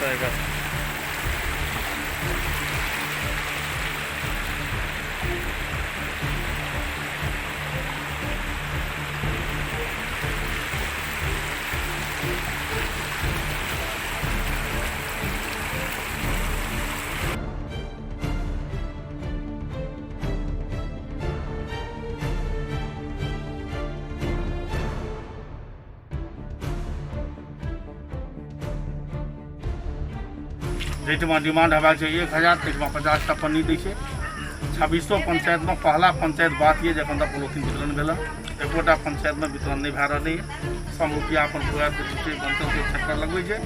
एकर। जाहिठमा demand हेबाक छै 1000, ताहिठमा 50टा पन्नी दै छै। 26 पंचायतमे पहला पंचायत बात यऽ जे एखन तक पोलोथीन वितरण भेल, एकोटा पंचायतमे वितरण नहि भए रहलैए। सब मुखिया अपन पुरा जे छै बंचलके चक्कर लगबै छै।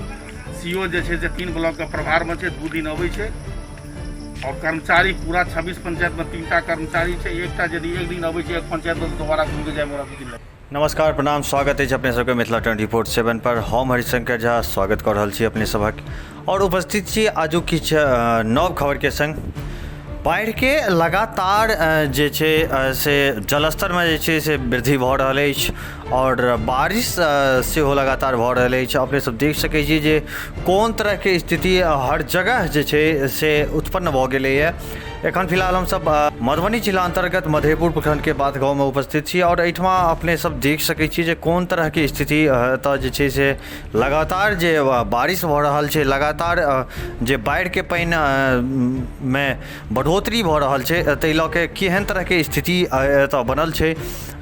सी ओ जे छै से 3 ब्लॉकके प्रभारमे छै, 2 दिन अबै छै। आओर कर्मचारी पूरा 26 पंचायतमे 3टा कर्मचारी छै, एकटा यदि एक दिन अबै छै एक पंचायतमे तऽ दोबारा घुमिके जाइमे ओकरा 2 दिन लगै। नमस्कार, प्रणाम, स्वागत अछि अपने सबके मिथिला 24/7 पर। हम हरिशंकर झा स्वागत कऽ रहल छी अपने सभक और उपस्थित छी आजुक किछु नव खबरके संग। बाढ़िके लगातार जे छै से जलस्तरमे जे छै से वृद्धि भऽ रहल अछि और बारिश सेहो लगातार भऽ रहल अछि। अपने सब देख सकै छी जे कोन तरहके स्थिति हर जगह जे छै से उत्पन्न भऽ गेलैए। एखन फिलहाल हमसब मधुबनी जिला अन्तर्गत मधेपुर प्रखंडके बाथ गाँवमे उपस्थित छी और एहिठमा अपने सब देख सकै छी जे कोन तरहके स्थिति एतऽ जे छै से लगातार जे बारिश भऽ रहल छै, लगातार जे बाढ़िके पानिमे बढ़ोतरी भऽ रहल छै, ताहि लऽ के केहन तरहके स्थिति एतऽ बनल छै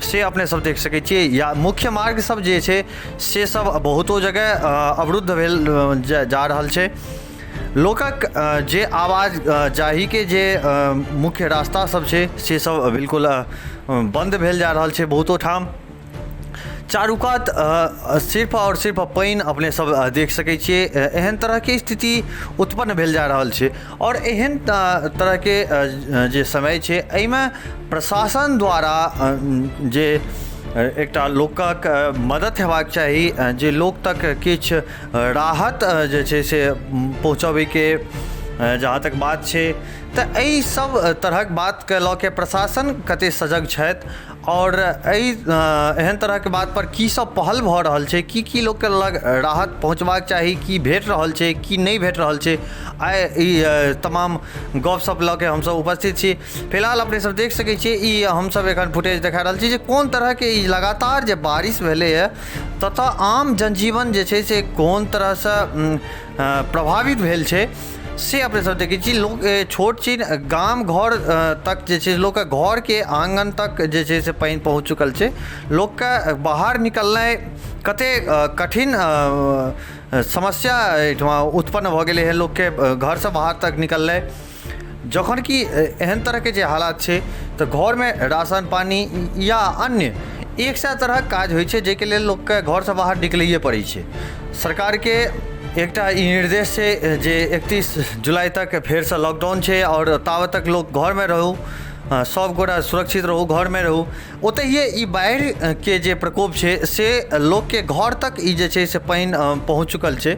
से अपने सब देख सकै छियै। या मुख्य मार्ग सब जे छै से सब बहुतो जगह अवरुद्ध भेल जा रहल छै। लोकक जे आवाज जाहिके जे मुख्य रास्ता सब छै से सब बिल्कुल बन्द भेल जा रहल छै। बहुतो ठाम चारू कात सिर्फ आओर सिर्फ पानि अपने सब देख सकै छियै। एहन तरहके स्थिति उत्पन्न भेल जा रहल छै आओर एहन तरहके जे समय छै एहिमे प्रशासन द्वारा जे एकटा लोकक मदद हेबाक चाही, जे लोक तक किछु राहत जे छै से पहुँचबैके जहाँ तक बात छै, तऽ एहि सब तरहक बातके लऽ के प्रशासन कतेक सजग छथि आओर एहि एहन तरहके बातपर की सब पहल भऽ रहल छै, की की लोकके लग राहत पहुँचबाक चाही, की भेट रहल छै, की नहि भेट रहल छै, आइ ई तमाम गपशप लऽ के हमसब उपस्थित छी। फिलहाल अपने सब देख सकै छियै, ई हमसब एखन फुटेज देखा रहल छी जे कोन तरहके ई लगातार जे बारिश भेलैए ततऽ आम जनजीवन जे छै से कोन तरहसँ प्रभावित भेल छै से अपने सब देखै छी। लोक छोट छिन गाम घर तक जे छै लोकके घरके आङ्गन तक जे छै से पानि पहुँच चुकल छै। लोकके बाहर निकलनाइ कतेक कठिन समस्या एहिठमा उत्पन्न भऽ गेलै हँ लोकके घरसँ बाहर तक निकलनाइ, जखन कि एहन तरहके जे हालात छै तऽ घरमे राशन पानी या अन्य 100 तरहक काज होइ छै जाहिके लेल लोकके घरसँ बाहर निकलैए पड़ै छै। सरकारके एकटा ई निर्देश छै जे 31 जुलाई तक फेरसँ लॉकडाउन छै आओर ताबत तक लोक घरमे रहू, सब गोटा सुरक्षित रहू, घरमे रहू। ओतहिए ई बाढ़िके जे प्रकोप छै से लोकके घर तक ई जे छै से पानि पहुँच चुकल छै,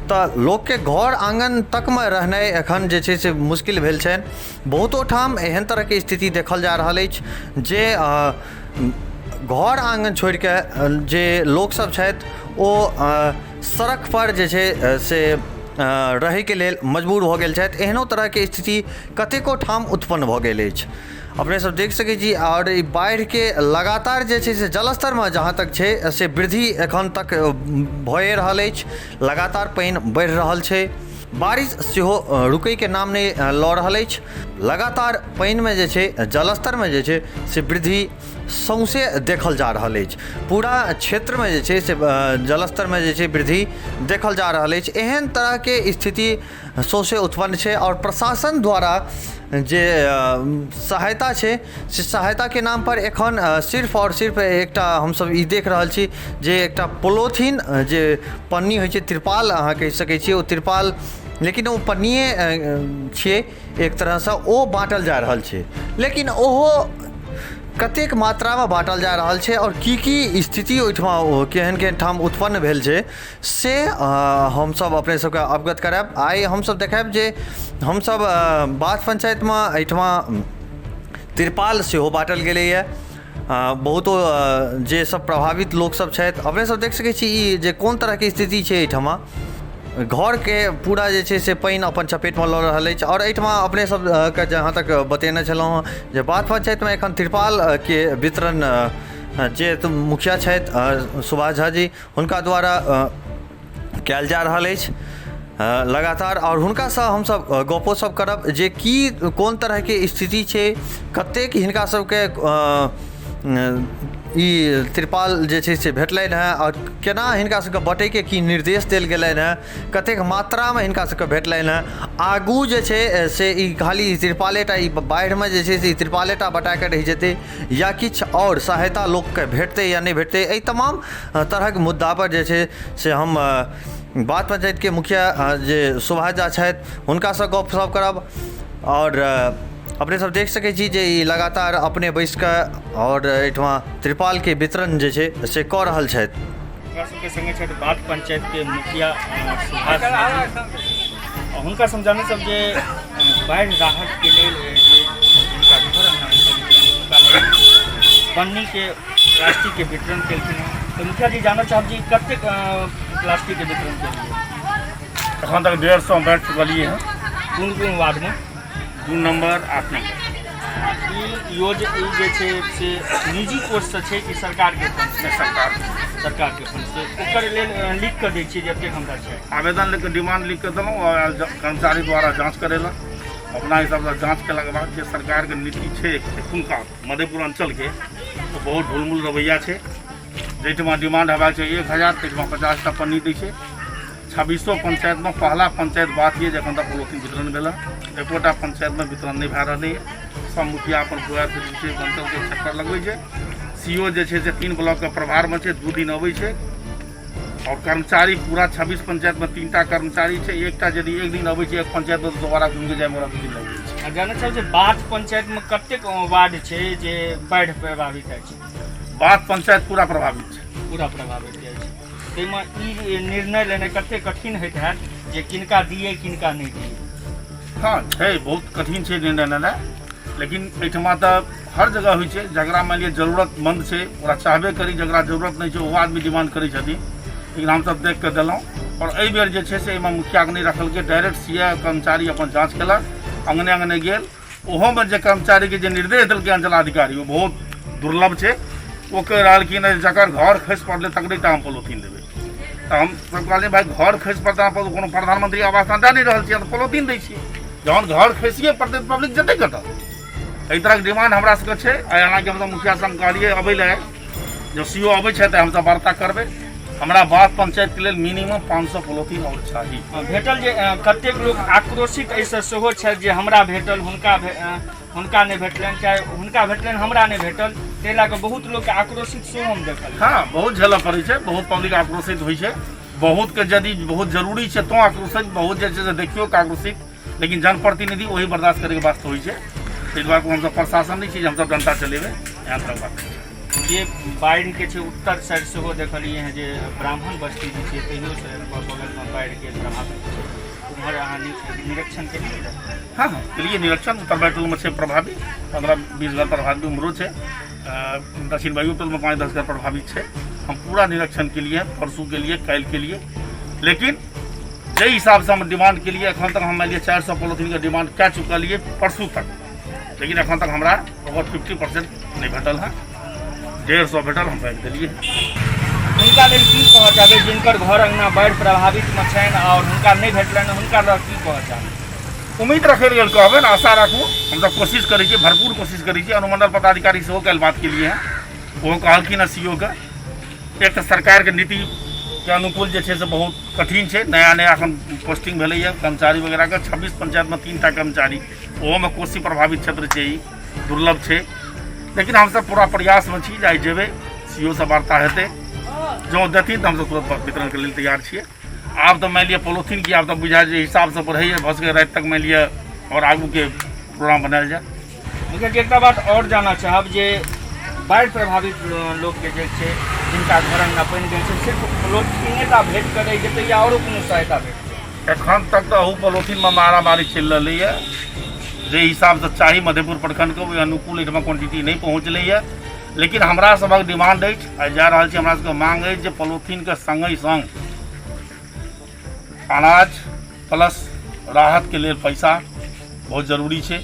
तऽ लोकके घर आङ्गन तकमे रहनाइ एखन जे छै से मुश्किल भेल छनि। बहुतो ठाम एहन तरहके स्थिति देखल जा रहल अछि जे घर आङ्गन छोड़िके जे लोकसब छथि ओ सड़कपर जे छै से रहैके लेल मजबूर भऽ गेल छथि। एहनो तरहके स्थिति कतेको ठाम उत्पन्न भऽ गेल अछि, अपने सब देख सकै छी। आओर ई बाढ़िके लगातार जे छै से जलस्तरमे जहाँ तक छै से वृद्धि एखन तक भए रहल अछि, लगातार पानि बढ़ि रहल छै, बारिश सेहो रुकैके नाम नहि लऽ रहल अछि। लगातार पानिमे जे छै जलस्तरमे जे छै से वृद्धि सौँसे देखल जा रहल अछि, पूरा क्षेत्रमे जे छै से जलस्तरमे जे छै वृद्धि देखल जा रहल अछि। एहन तरहके स्थिति सौँसे उत्पन्न छै आओर प्रशासन द्वारा जे सहायता छै से सहायताके नामपर एखन सिर्फ आओर सिर्फ एकटा हमसब ई देख रहल छी जे एकटा पोलोथीन जे पन्नी होइ छै, तिरपाल अहाँ कहि सकै छियै ओ तिरपाल, लेकिन ओ पन्निए छियै एक तरहसँ, ओ बाँटल जा रहल छै। लेकिन ओहो कतेक मात्रामे बाँटल जा रहल छै आओर की की स्थिति ओहिठमा केहन केहन ठाम उत्पन्न भेल छै से हमसब अपने सबके अवगत करायब। आइ हमसब देखायब जे हमसब बाथ पंचायतमे एहिठमा तिरपाल सेहो बाँटल गेलैए, बहुतो जे सब प्रभावित लोकसब छथि। अपने सब देख सकै छी ई जे कोन तरहके स्थिति छै एहिठमा। घरके पूरा जे छै से पानि अपन चपेटमे लऽ रहल अछि। आओर एहिठमा अपने सबके जहाँ तक बतेने छलहुँ हँ जे बात पंचायतमे एखन तिरपालके वितरण जे मुखिया छथि सुभाष झा जी, हुनका द्वारा कयल जा रहल अछि लगातार। आओर हुनकासँ हमसभ गपो सप करब जे की कोन तरहके स्थिति छै, कतेक हिनका सबके ई तिरपाल जे छै से भेटलनि हेँ, आओर केना हिनका सबके बँटैके की निर्देश देल गेलनि हेँ, कतेक मात्रामे हिनका सबके भेटलनि हेँ। आगू जे छै से ई खाली तिरपालेटा ई बाढ़िमे जे छै से ई तिरपालेटा बँटाके रहि जेतै या किछु आओर सहायता लोकके भेटतै या नहि भेटतै, एहि तमाम तरहक मुद्दापर जे छै से हम बात पंचायतके मुखिया जे सुभाष झा छथि हुनकासँ गपशप करब। आओर अपने सब देख सकै छी जे ई लगातार अपने बैस कऽ आओर एहिठमा त्रिपालके वितरण जे छै से कऽ रहल छथि। हमरा सबके संगे छथि बात पंचायतके मुखिया सुभाष झा जी। हुनका समझाने सब जे बाढ़ि राहतके लेल जे हुनका घर अंगना हुनका लेल पन्नीके प्लास्टिकके वितरण केलखिन हँ। तऽ मुखिया जी, जानऽ चाहब जी कतेक प्लास्टिकके वितरण केलियै? एखन तक 150 बाँटि चुकलियै हँ। कोन कोन वार्डमे? 2 नम्बर, 8 नम्बर। ई योज ई जे छै से निजी कोषसँ छै कि सरकारके फंड? नहि, सरकार सरकारके फंड से। ओकर लेल लिख कऽ दै छियै जे एतेक हमरा छै? आवेदन लिख कऽ, डिमांड लिख कऽ देलहुँ आओर कर्मचारी द्वारा जाँच करेलक। अपना हिसाबसँ जाँच केलाके बाद जे सरकारके नीति छै एखुनका मधेपुर अञ्चलके, ओ बहुत ढुलमुल रवैया छै। जाहिठमा डिमांड हेबाक छै 1000, ताहिठमा 50टा पन्नी दै छै। 26 पंचायतमे पहला पंचायत बात यऽ जे एखन तक पोलोथीन वितरण भेल हँ, एकोटा पंचायतमे वितरण नहि भए रहलैए। सब मुखिया अपन पूरा जे छै अञ्चलके चक्कर लगबै छै। सी ओ जे छै से 3 ब्लॉकके प्रभारमे छै, 2 दिन अबै छै। आओर कर्मचारी पूरा 26 पंचायतमे 3टा कर्मचारी छै, एकटा यदि एक दिन अबै छै एक पंचायतमे तऽ दोबारा घुमिके जाइमे ओकरा 2 दिन लागि जाइ छै। आ जानऽ चाहब जे बाथ पंचायतमे कतेक वार्ड छै जे बाढ़ि प्रभावित अछि? बाथ पंचायत पूरा प्रभावित छै। पूरा प्रभावित अछि। ताहिमे ई निर्णय लेनाइ कतेक कठिन होइत हैत जे किनका दियै किनका नहि दियै? हँ छै, बहुत कठिन छै निर्णय लेनाइ, लेकिन एहिठमा तऽ हर जगह होइ छै। जकरा मानि लिअ जरूरतमन्द छै ओकरा चाहबे करी, जकरा जरूरत नहि छै ओहो आदमी डिमांड करै छथिन, लेकिन हमसभ देख कऽ देलहुँ। आओर एहिबेर जे छै से एहिमे मुखियाके नहि रखलकै, डायरेक्ट सी ए कर्मचारी अपन जाँच केलक, अङ्गने अङ्गने गेल। ओहोमे जे कर्मचारीके जे निर्देश देलकै अञ्चलाधिकारी ओ बहुत दुर्लभ छै। ओ कहि रहलखिन हँ जकर घर खसि पड़लै तकरे टा हम पोलोथीन देबै। तऽ हम सब कहलियै भाइ घर खसि पड़तै अहाँ कोनो प्रधानमंत्री आवास दए नहि रहल छियै, तऽ पोलोथीन दै छियै। जहन घर खसिए पड़तै तऽ पब्लिक जेतै कतऽ? एहि तरहक डिमांड हमरा सबके छै। आइ हालाँकि हमसब मुखिया संग कहलियै अबै लए, जँ सी ओ अबै छथि तऽ हमसब वार्ता करबै। हमरा बात पंचायतके लेल मिनिमम 500 पोलोथीन आओर चाही। भेटल जे कतेक लोक आक्रोशित एहिसँ सेहो छथि जे हमरा भेटल हुनका हुनका नहि भेटलनि, चाहे हुनका भेटलनि हमरा नहि भेटल, ताहि लए कऽ बहुत लोकके आक्रोशित सेहो हम देखल। हँ, बहुत झेलऽ पड़ै छै, बहुत पब्लिक आक्रोशित होइ छै। बहुतके यदि बहुत जरूरी छै तो आक्रोशित, बहुत जे छै से देखियौ के आक्रोशित, लेकिन जनप्रतिनिधि वही बर्दाश्त करैके वास्ते होइ छै। ताहि दुआरे हमसब प्रशासन नहि छी जे हमसब डंटा चलेबै, एहन तरहक बात नहि छै। जे बाढ़िके छै उत्तर साइड सेहो देखलियै हँ जे ब्राह्मण बस्ती जे छै तहियोसँ बगलमे बाढ़िके प्रभावित छै, उम्हर अहाँ निरीक्षण केलियै रहए? हँ हँ, केलियै निरीक्षण। उत्तर बैटलमे छै प्रभावित, 15-20 घर प्रभावित उम्हरो छै, दक्षिण बायू टोलमे 5-10 घर प्रभावित छै। हम पूरा निरीक्षण केलियै, परसू केलियै, काल्हि केलियै, लेकिन जाहि हिसाबसँ हम डिमांड केलियै एखन तक हम मानि लिअ 400 पोलोथीनके डिमांड कए चुकलियै परसू तक, लेकिन एखन तक हमरा ओकर 50% नहि भेटल हँ, 150 भेटल, हम बाँटि देलियै। हुनका लेल की कहऽ चाहबै जिनकर घर अङ्गना बाढ़ि प्रभावितमे छनि आओर हुनका नहि भेटलनि, हुनका लऽ की कहऽ चाहबै? उम्मीद रखै लेल कहबै ने, आशा राखू। हमसब कोशिश करै छियै, भरपूर कोशिश करै छियै। अनुमंडल पदाधिकारी सेहो काल्हि बात केलियै हँ, ओहो कहलखिन हँ सी ओ के। एक तऽ सरकारके नीतिके अनुकूल जे छै से बहुत कठिन छै। नया नया एखन पोस्टिंग भेलैए कर्मचारी वगैरहके, 26 पंचायतमे 3टा कर्मचारी, ओहोमे कोसी प्रभावित क्षेत्र छै, ई दुर्लभ छै। लेकिन हमसब पूरा प्रयासमे छी जे आइ जेबै, सी ओ सँ वार्ता हेतै, जँ देथिन तऽ हमसब तुरंत वितरणके लेल तैयार छियै। आब तऽ मानि लिअ पोलोथीन की आब तऽ बुझाय जे हिसाबसँ बढ़ैए, भऽ सकैए राति तक मानि लिअ आओर आगूके प्रोग्राम बनायल जाय। मुखिया जी, एकटा बात आओर जानऽ चाहब जे बाढ़ि प्रभावित लोकके जे छै जिनका घर अङ्गना बनि गेल छै, सिर्फ पोलोथीने टा भेट कऽ रहि जेतै या आओरो कोनो सहायता भेटतै? एखन तक तऽ अहू पोलोथीनमे मारामारी चलि रहलैए। जे हिसाबसँ चाही मधेपुर प्रखण्डके ओहि अनुकूल एहिठमा क्वान्टिटी नहि पहुँचलैए, लेकिन हमरा सभक डिमांड अछि, आइ जा रहल छी, हमरा सबके मांग अछि जे पोलोथीनके सङ्गे सङ्ग अनाज प्लस राहतके लेल पैसा बहुत जरूरी छै,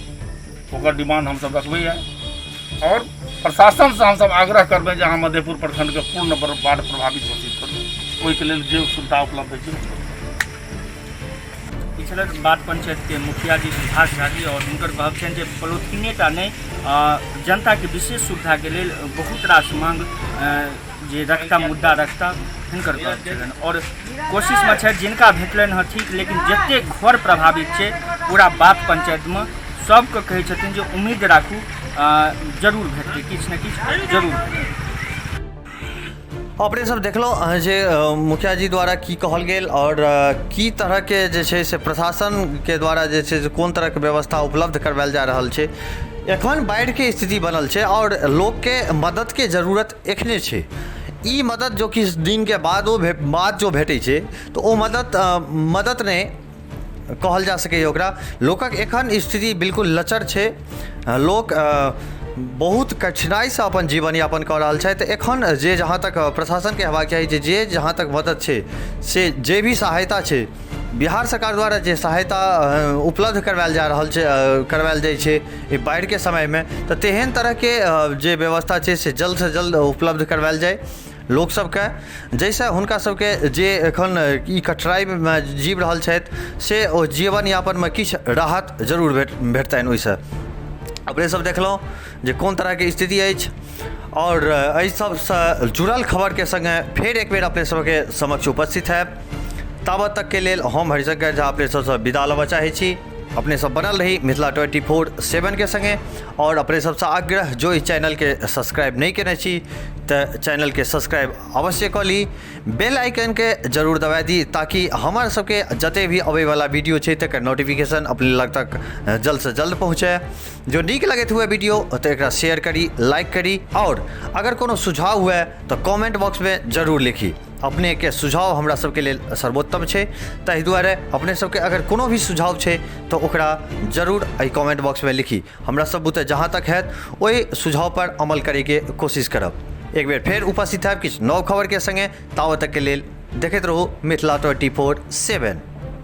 ओकर डिमांड हमसब रखबै आओर प्रशासनसँ हमसब आग्रह करबै जे अहाँ मधेपुर प्रखंडके पूर्ण बाढ़ि प्रभावित घोषित करू, ओहिके लेल जे सुविधा उपलब्ध होइ छै। ई छलथि बाढ़ पंचायतके मुखिया जी सुभाष झा जी आओर हुनकर कहब छनि जे पोलोथीने टा नहि, जनताके विशेष सुविधाके लेल बहुत रास मांग जे रखता, मुद्दा रखता, हिनकर कहब छलनि। आओर कोशिशमे छथि जिनका भेटलनि हँ ठीक, लेकिन जतेक घर प्रभावित छै पूरा बात पंचायतमे सबके कहै छथिन जे उम्मीद राखू, जरूर भेटतै, किछु ने किछु जरूर भेटतै। अपने सब देखलहुँ जे मुखिया जी द्वारा की कहल गेल आओर की तरहके जे छै से प्रशासनके द्वारा जे छै से कोन तरहके व्यवस्था उपलब्ध करवायल जा रहल छै। एखन बाढ़िके स्थिति बनल छै आओर लोकके मददके जरूरत एखने छै। ई मदद जो किछु दिनके बादो बाद जो भेटै छै तऽ ओ मदद मदद नहि कहल जा सकैए ओकरा। लोकक एखन स्थिति बिल्कुल लचर छै, लोक बहुत कठिनाइसँ अपन जीवनयापन कऽ रहल छथि। एखन जे जहाँ तक प्रशासनके हेबाक चाही जे जे जहाँ तक मदद छै से जे भी सहायता छै बिहार सरकार द्वारा जे सहायता उपलब्ध करवायल जा रहल छै, करवायल जाइ छै ई बाढ़िके समयमे, तऽ तेहन तरहके जे व्यवस्था छै से जल्दसँ जल्द उपलब्ध करवायल जाय लोक सबके, जाहिसँ हुनका सबके जे एखन ई कठिनाइमे जीव रहल छथि से ओ जीवनयापनमे किछु राहत जरूर भेटतनि। ओहिसँ अपने सब देखलहुँ जे कोन तरहके स्थिति अछि आओर एहि सबसँ जुड़ल खबरके सङ्गे फेर एक बेर अपने सबके समक्ष उपस्थित हैब। ताबत तकके लेल हम हरिशंकर झा अपने सबसँ विदा लेबऽ चाहै छी। अपने सब बनल रही मिथिला 24/7 के संगे और अपने सबसँ आग्रह जो इस चैनलके सब्सक्राइब नहि केने छी तऽ चैनलके सब्सक्राइब अवश्य कऽ ली, बेल आइकनके जरूर दबा दी ताकि हमर सबके जते भी अबैवला वीडियो छै तकर नोटिफिकेशन अपने लग तक जल्दसँ जल्द पहुँचै। जो नीक लगैत हुए वीडियो तऽ एकरा शेयर करी, लाइक करी और अगर कोनो सुझाव हुए तऽ कमेंट बॉक्समे जरूर लिखी। अपनेके सुझाव हमरा सबके लेल सर्वोत्तम छै, ताहि दुआरे अपने सबके अगर कोनो भी सुझाव छै तऽ ओकरा जरूर एहि कमेंट बॉक्समे लिखी। हमरा सब बुते जहाँ तक हैत ओहि सुझाव पर अमल करैके कोशिश करब। एक बेर फेर उपस्थित हैब किछु नव खबरके सङ्गे, ताबत तकके लेल देखैत रहू मिथिला 24/7।